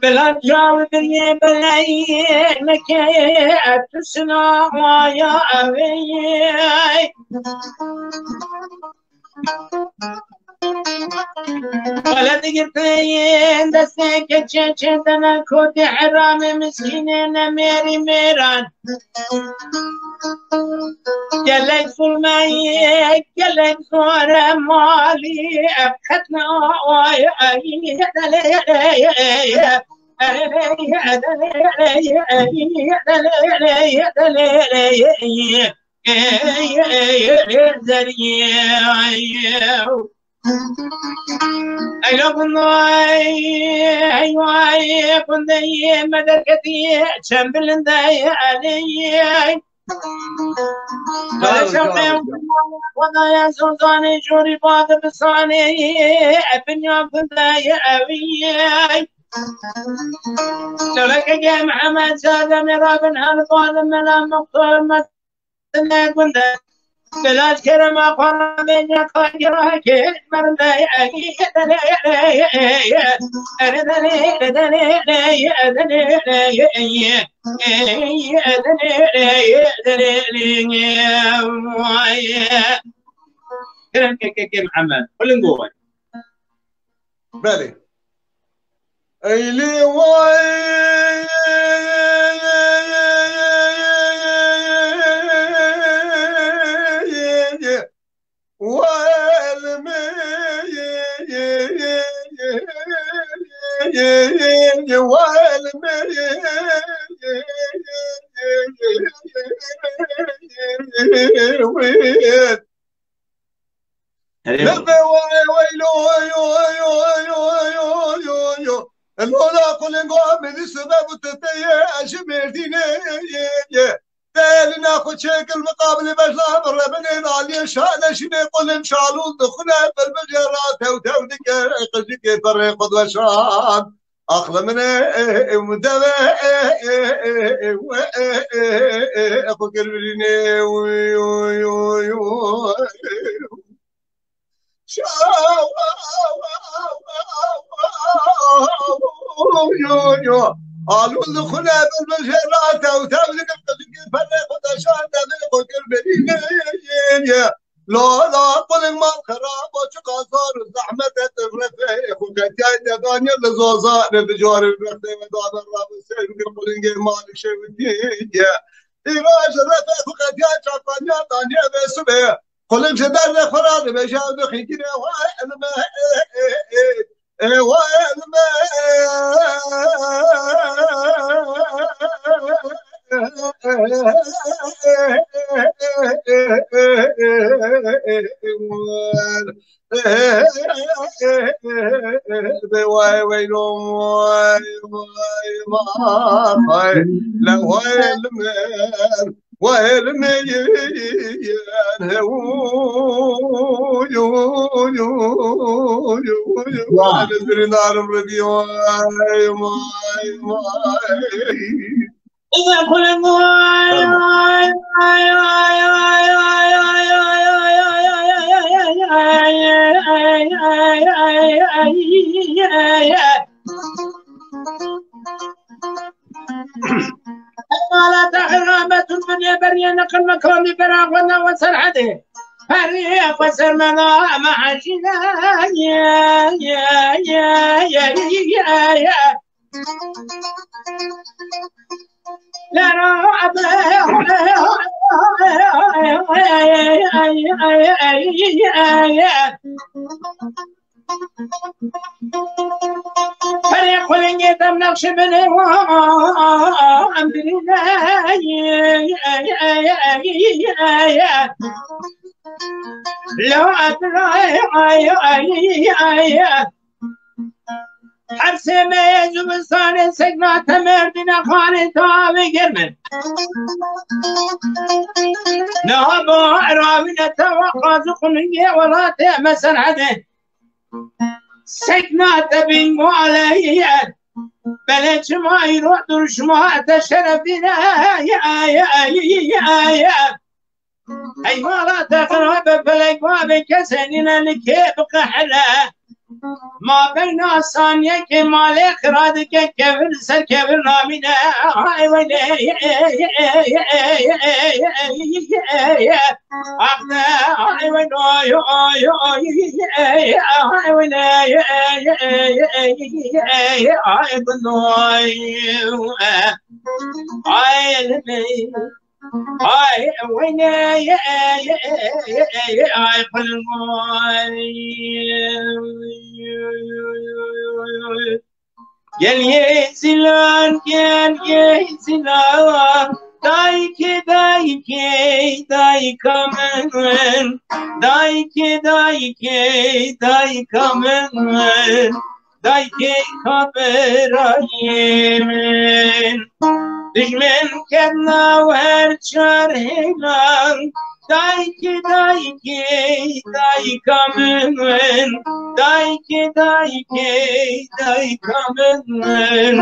Bila çaw biriyê beleyê neke, tu sina waya ewê. Wele digirteyên destê keçê çêdene kotê heramê miskînê ne mêrî mêran. Gelek zulmeyê, gelek zore malî, ev qet ne awayê, ay, delê, Elo bunay, hey vay, gundeyê me derketî, çend bilindeyê eleyê. Bele şeqê Xwedaya zozanê jorî bade bisanê, epinya gundeyê ewî. Çalakê gêm hemen çademê rabin, hel bade mela muxtar me Dine gund e. Bila kerema xwe bêje kagirake merinde. Kerem kekekê Mihemed. Xulin go. Belê. Eylî vay, welmê, welmê. Herê Lebe vay vay lo yo yo yo yo yo yo yo. Lola kulingo beni sebeb teteye aşı verdine ye ye. Telina xwe çêkir miqabilê bejna bi rebinê naliyê şane şînê qulin şalûl dixune bilbil jê ra tew tew dike qijikê perê xwe diweşan. Aqli min e, e, e, deve, e, e, e, e, e, e, e, e, xwe kir birînê, uy, uy, uy, uy. Şa-, yo, yo. Alûl dixune bilbil jê ra tew tew dike qijikê perê xwe deşan, devê xwe kir birînê. Lo, lo, quling mal xerab o, çiqa zor û zehmet e, tu refê xwe qetiyayê te daniye li zozanê, bi carê rextê we dane rabin, seyr bikir qulingê malik şewitiye. Îroj refê xwe qetiyayê çavkaniya daniye vê sibê. Quling ji derdê xwe re dibêje ew dixîkîne, we elme. Ewa elme. Vay, vay, vay, vay, vay, vay. La vay elme. Vay elmeyên hew, yo, yo, yo, yo, yo. Vay. Elbirîn alim rebî, vay, vay, vay. Vay, vay, vay, vay. Ey malata Kerametun binê beriyê neqil mekanî bera xwe newe Serhedê. Periyê xwe ser me da me hecîne. Perê xulingê dem nexşi binê wa em birîne. Lo her sê me zivistanê sekna te merdîne xanê tavê germin. Niha ba erawîne te wa qazî xulingê welatê me Serhedê. Sekna te bîn mualeyî ye. Belê çima îro duruşma te şerefîne. Ey mala te xirabe felek babe kesê nîne li kê biqehile. Ma beyna saniyekê malê xira dike kevir ser kevir namîne. Ay welê. Ahne, ay wenoy, oy, oy, ay wenoy, ay wenoy, ay elmey, ay wenoy, ay qulmoy. Gel yê zilan, gel yê zilan. Dayke, dayke, dayka min. Dayke, dayke, dayka min. Dayke kabirayê min. Dijmin ketna her çar hêlan. Dayke, dayke, dayka min. Dayke, dayke, dayka min.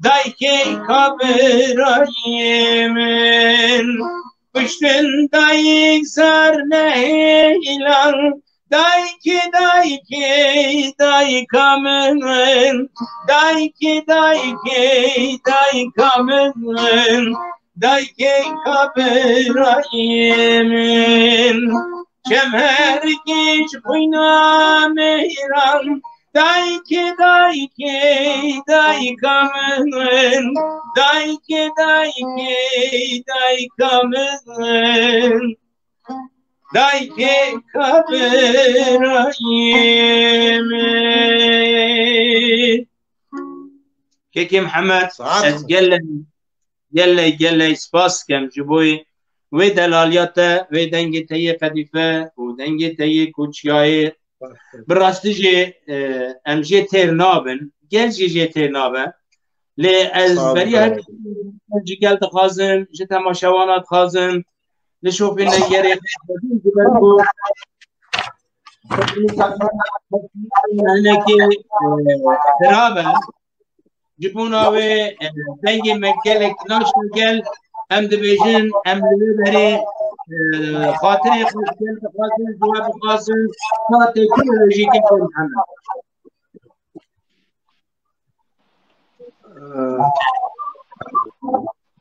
Dayke kabirayê min. Piştin dayik sar nehêlan. Dayke, dayke, dayka min. Dayke, dayke, dayka min. Dayke kabirayê min. Çem her giç xwîna mêran. Dayke, dayke, dayka min. Dayke, dayke, dayka min. Dayke kabirayê min. Kekê Mihemed, Saet. Ez gelek Gelek, gelek spas dikim ji bo wê delaliya te, wê dengê te yê qedîfe û dengê te yê koçiyayê. Bi rastî jî, e, em jê têr nabin. Gel jî jê têr nabe. Lê ez Sağ ol, beriya sağ ol. Her tiştî ji gel dixwazim, ji temaşewana dixwazim, li şopî negerê xwe ji ber ku hinekî, e, xirab e. Ji bona wê, e, dengê me gelek naşne gel, em dibêjin, em li wê berê, e, xatirê xwe ji gel dixwazin, ji we bixwazin, ka teknolojî kevin heme.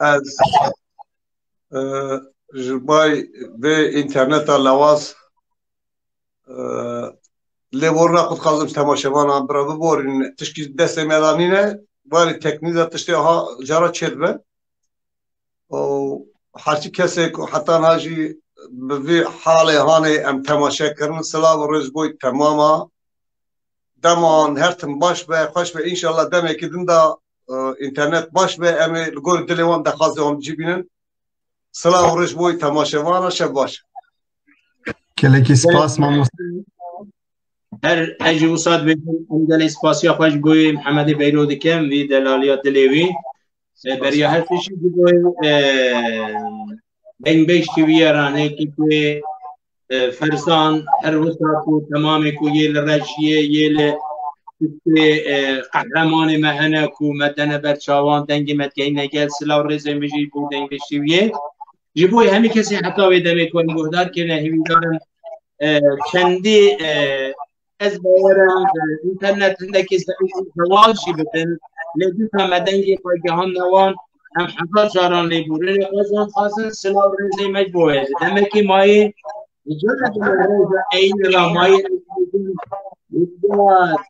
Ez, e, ji bay vê înterneta lewaz, e, lê borîna xwe dixwazim ji temaşevanan bira biborînin. Tişkî destê me de nîne, barî teknîk de tiştê ha cara çêdibe. Û her çi kesê ku heta niha jî bi vî halê hanê em temaşe kirin, silav û rêz bo wî temama. Deman her tim baş be, xweş be. Înşallah demekî din de, e, înternet baş be, em ê li gor dilê wan dexwazê wan cî bînin. Silav û rêz bo wî temaşevana, şev baş. Gelekî spas mamoste. Her ez jî wisa dibêjim, em gelê spasiya xwe ji bo wê Mihemedê Beyro dikim, vî delaliya dilê wî. E, beriya her tiştî ji bo, e, Dengbêj T V'ye re, nêkî ku, e, Ferzan, her wisa ku temamê ku yê li rejiyê, yê li tiştê, e, qehremanê me hene ku me dene ber çawan, dengê me digehîne gel, silav rêzên min jî bo Dengbêj T V'ye. Ji bo hemî kesê heta wê demê ku em guhdar kirine, hêvîdar im, e, çendî, e, ez bawer im, e, înternet hindekî ze-, zewal jî bikin, lê dîsa me dengê xwe gihandine wan, Em hezar caran lê bûrê lê xwe zon xwazin silav rêzê me ji bo wê. Demekî mayê, ji cem rêza eyni ra mayê,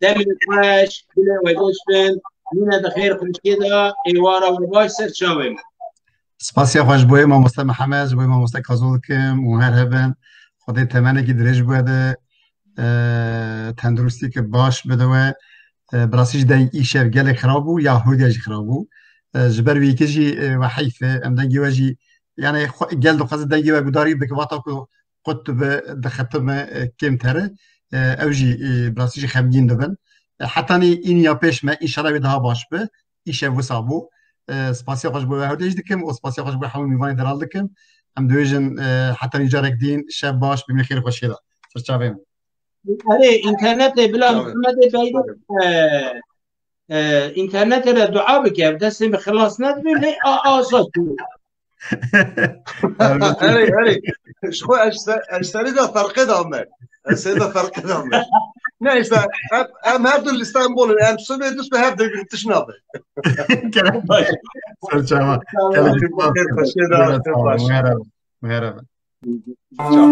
demê xweş, gulê we geş bin, mîne di xêr xweşiyê de, êwara we baş ser çavê me. Spasiya xwe ji bo wê mamoste Mihemed, ji bo wê mamoste Kazo dikim û her hebin. Xwedê temenekî dirêj bi we de, e, tenduristî ki baş bide we. E, bi rastî jî deng îşev gelek xirab bû, ya hurdiya jî xirab bû. E, ji ber wî yekê jî, e, we heyf e, em dengê we jî, yani xwe, gel dixwaze dengê we gudarî bike, wata ku qut dibe, dixetime, e, kêmtere. E, ew jî, e, bi rastî jî xemgîn dibin. E, hetanî îniya pêş me, înşallah wê daha baş be. Îşev wisa bû. E, spasiya xwe ji bo we hewdêj dikim û spasiya xwe ji bo hemû mîvanê delal dikim. Em dibêjin, e, hetanî carek dîn, şev baş, bimîne xêr û xweşiyê de. Ser çavê min. Erê, înternetê bila Çavê. Mihemedê Beydê, e, e, înternetê re dua bike, ev destê min xilas nedibe, lê a, a, azad bû. Erê, erê. Ji xwe ez se-, ez serî de ferqê de me. Ez serî de ferqê de me. Neyse, em, em her du li Stenbolê, em sibê du sibê hev de tişt nabe. Kerem baş. Ser çava. Tamam, Kerem baş. Xêr xweşiyê de, Kerem xêr baş. Merhaba. Merhaba. Çava.